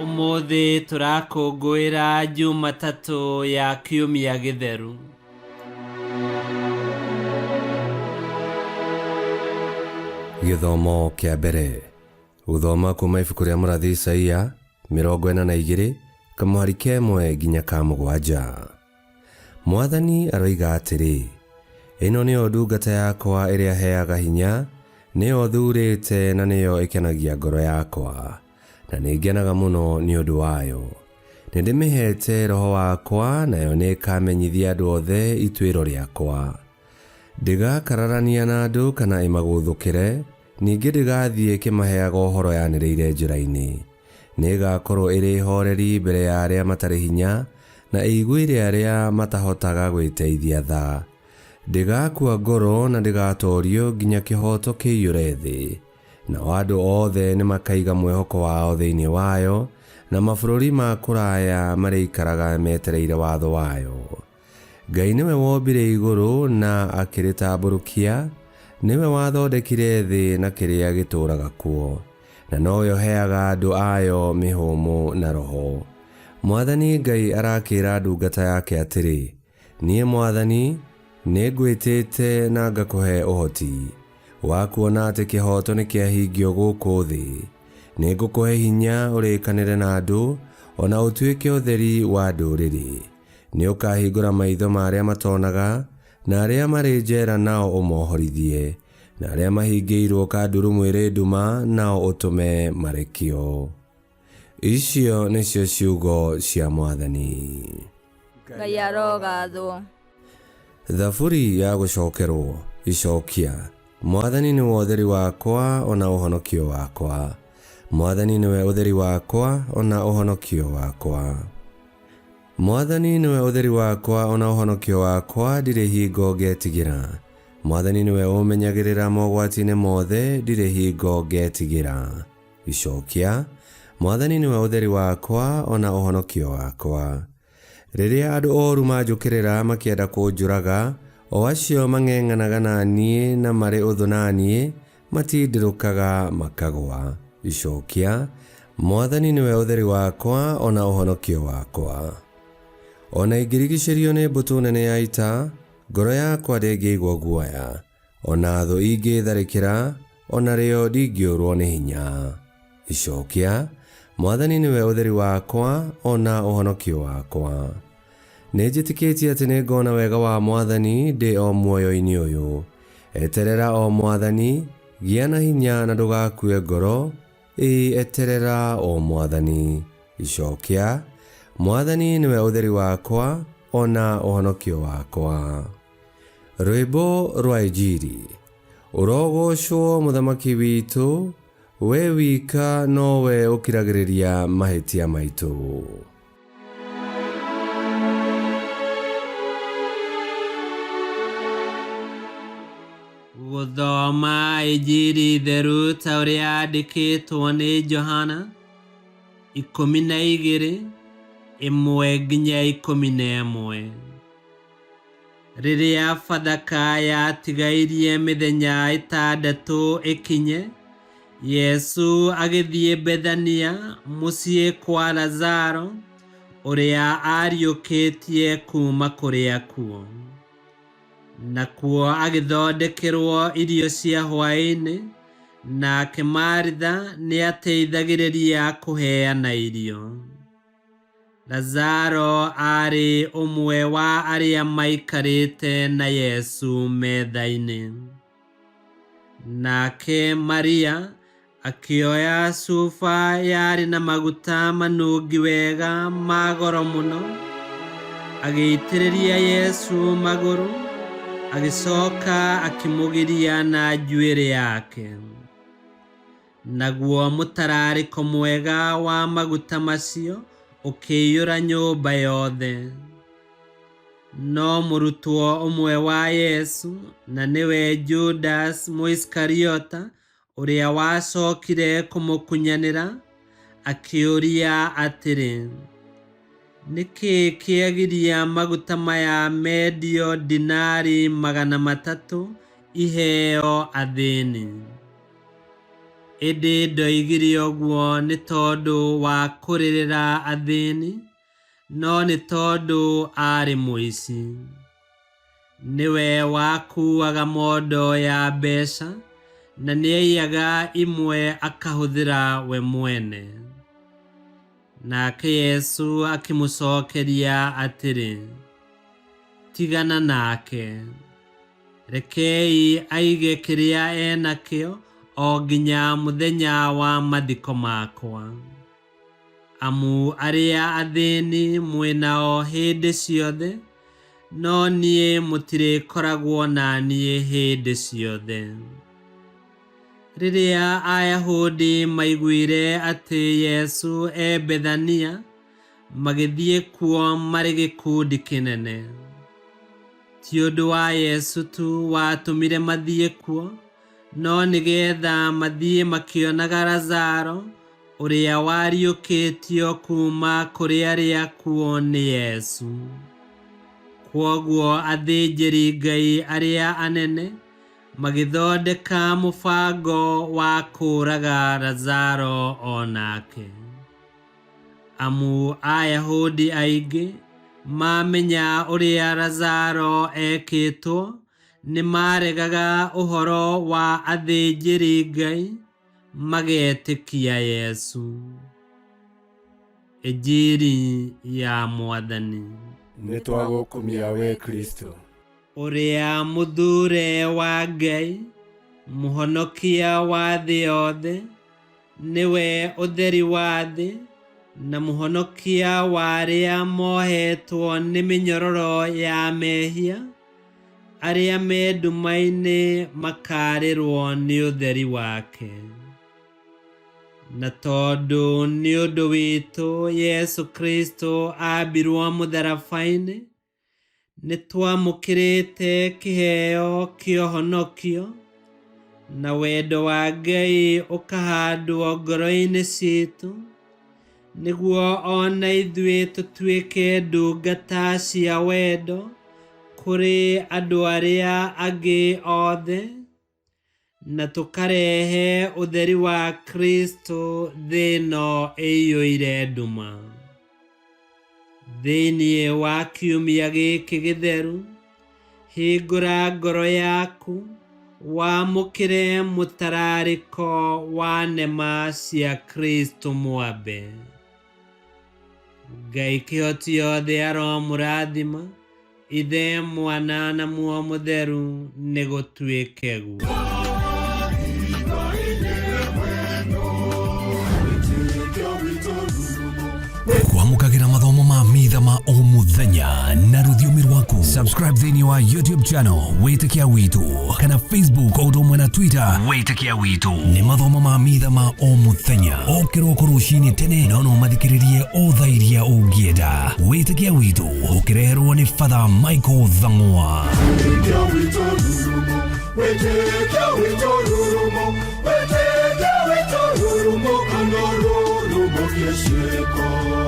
Ũmũthĩ tũrakũngũĩra Jumatatũ ya Kiumia Gĩtheru. Gĩthomo kĩa mbere. Gũthoma kuma ibuku rĩa mũrathi Isaia 42 kamũhari ka ĩmwe nginya ka mũgwanja. Mwathani aroiga atĩrĩ, Ĩno nĩyo ndungata yakwa ĩrĩa heaga hinya, nĩyo thuurĩte na nĩyo ĩkenagia ngoro yakwa, na nĩngenaga mũno nĩ ũndũ wayo. Nĩndĩmĩheete roho wakwa, nayo nĩĩkamenyithia andũ othe ituĩro rĩakwa. Ndĩgakararania na andũ kana ĩmagũthũkĩre, ningĩ ndĩgathiĩ ĩkĩmaheaga ũhoro yanĩrĩire njĩra-inĩ. Nĩĩgakorwo ĩrĩ hooreri mbere ya arĩa matarĩ hinya, na ĩiguĩre arĩa matahotaga gwĩteithia tha. Ndĩgakua ngoro na ndĩgatoorio nginya kĩhooto kĩiyũre thĩ. Nao andũ othe nĩmakaiga mwĩhoko wao thĩinĩ wayo, na mabũrũri ma kũraya marĩikaraga metereire watho wayo. Ngai nĩwe wombire igũrũ na akĩrĩtambũrũkia, nĩwe wathondekire thĩ na kĩrĩa gĩtũũraga kuo, na nowe ũheaga andũ ayo mĩhũmũ na roho. Mwathani Ngai arakĩĩra ndungata yake atĩrĩ, Niĩ Mwathani, nĩngwĩtĩte na ngakũhe ũhoti wa kuona atĩ kĩhooto nĩkĩahingio gũkũ thĩ. Nĩngũkũhe hinya ũrĩkanĩre na andũ, o na ũtuĩke ũtheri wa ndũrĩrĩ. Nĩũkahingũra maitho ma arĩa matonaga, na arĩa marĩ njera nao ũmohorithie, na arĩa mahingĩirwo kandurumu ĩrĩ nduma nao ũtũme marekio. Icio nĩcio ciugo cia Mwathani. Ngai arogathwo. Thaburi ya gũcokerwo. Icokia. Mwathani nĩwe ũtheri wakwa o na ũhonokio wakwa. Mwathani nĩwe ũtheri wakwa o na ũhonokio wakwa. Mwathani nĩwe ũtheri wakwa o na ũhonokio wakwa, ndirĩ hingo ngetigĩra. Mwathani nĩwe ũmenyagĩrĩra mogwati-inĩ mothe, ndirĩ hingo ngetigĩra. Icokia. Mwathani nĩwe ũtheri wakwa o na ũhonokio wakwa. Rĩrĩa andũ oru manjũkĩrĩra makĩenda kũnjũraga, o acio mang'eng'anaga na niĩ na marĩ ũthũ na niĩ, matindĩrũkaga makagwa. Icokia. Mwathani nĩwe ũtheri wakwa o na ũhonokio wakwa. O na ingĩrigicĩrio nĩ mbũtũ nene ya ita, ngoro yakwa ndĩngĩigua guoya. O na thũ ingĩtharĩkĩra, o narĩo ndingĩũrwo nĩ hinya. Icokia. Mwathani nĩwe ũtheri wakwa o na ũhonokio wakwa. Nĩnjĩtĩkĩtie atĩ nĩngona wega wa Mwathani ndĩ o muoyo-inĩ ũyũ. Eterera o Mwathani, gĩa na hinya na ndũgakue ngoro, ĩĩ eterera o Mwathani. Icokia. Mwathani nĩwe ũtheri wakwa o na ũhonokio wakwa. Rwĩmbo rwa Injiri. Ũrogocwo mũthamaki witũ, we wika nowe ũkiragĩrĩria mahĩtia maitũ. Gũthoma Injiri theru ta ũrĩa yandĩkĩtwo nĩ Johana 12 1 nginya 11. Rĩrĩa Bathaka yatigairie mĩthenya 6 ĩkinye, Yesu agĩthiĩ Bethania mũciĩ kwa Lazaro ũrĩa aariũkĩtie kuuma kũrĩ akuũ. Nakuo agĩthondekerwo irio cia hwaĩ-inĩ, nake Maritha nĩateithagĩrĩria kũheana irio. Lazaro aarĩ ũmwe wa arĩa maikarĩte na Yesu metha-inĩ. Nake Maria akĩoya cuba yarĩ na maguta manungi wega ma goro mũno, agĩitĩrĩria Yesu magũrũ, agĩcoka akĩmũgiria na njuĩrĩ yake. Naguo mũtararĩko mwega wa maguta macio ũkĩiyũra nyũmba yothe. No mũrutwo ũmwe wa Yesu, na nĩwe Judas Mũisikariota, ũrĩa wacokire kũmũkunyanĩra, akĩũria atĩrĩ, Nĩ kĩĩ kĩagiria maguta maya mendio dinari 300 iheo athĩni? Ĩndĩ ndoigire ũguo nĩ tondũ wa kũrĩrĩra athĩni, no nĩ tondũ aarĩ mũici. Nĩwe wakuaga mondo ya mbeca na nĩaiyaga imwe akahũthĩra we mwene. Nake Yesu akĩmũcokeria atĩrĩ, tigana nake, rekei aige kĩrĩa enakĩo o nginya mũthenya wa mathiko makwa. Amu arĩa athĩni mwĩ nao hĩndĩ ciothe, no niĩ mũtirĩkoragwo na niĩ hĩndĩ ciothe. Rĩrĩa Ayahudi maiguire atĩ Yesu e Bethania, magĩthiĩ kuo marĩ gĩkundi kĩnene. Ti ũndũ wa Yesu tu watũmire mathiĩ kuo, no nĩgetha mathiĩ makĩonaga Lazaro ũrĩa wariũkĩtio kuuma kũrĩ arĩa akuũ nĩ Yesu. Kwoguo athĩnjĩri-Ngai arĩa anene magĩthondeka mũbango wa kũũraga Lazaro o nake. Amu Ayahudi aingĩ mamenya ũrĩa Lazaro ekĩtwo, nĩmaregaga ũhoro wa athĩnjĩri-Ngai magetĩkia Yesu. Injiri ya Mwathani. Nĩtwagũkumia we Kristo. Ũrĩa mũthure wa Ngai, mũhonokia wa thĩ yothe, nĩwe ũtheri wa thĩ na mũhonokia wa arĩa mohetwo nĩ mĩnyororo ya mehia, arĩa me nduma-inĩ makarĩrwo nĩ ũtheri wake. Na tondũ nĩ ũndũ witũ Yesu Kristo ambirwo mũtharaba-inĩ, nĩtwamũkĩrĩte kĩheo kĩa ũhonokio, na wendo wa Ngai ũkahandwo ngoro-inĩ citũ, nĩguo ona ithuĩ tũtuĩke ndungata cia wendo kũrĩ andũ arĩa angĩ othe, na tũkarehe ũtheri wa Kristo thĩ ĩno ĩiyũire nduma. Thĩinĩ wa kiumia gĩkĩ gĩtheru, hingũra ngoro yaku wamũkĩre mũtararĩko wa nema cia Kristo mwambe. Ngai kĩhoti yothe aromũrathima, Ithe, Mwana na Muoyo Mũtheru, nĩgũtuĩke guo. Kwamũkagĩra mathomo ma mitha ma o mũthenya na rũthiomi rwaku. Subscribe thĩinĩ wa YouTube channel Wĩtĩkia Witũ kana Facebook o ũndũ ũmwe na Twitter Wĩtĩkia Witũ. Nĩ mathomo ma mitha ma o mũthenya o kĩroko rũcinĩ tene, no no mathikĩrĩrie o thaa iria ũngĩenda. Wĩtĩkia Witũ ũkĩreherwo nĩ Father Michael Thang'wa. Wĩtĩkia witũ rurumo, wĩtĩkia witũ rurumo, wĩtĩkia witũ rurumo, kana rurumo kĩciĩko.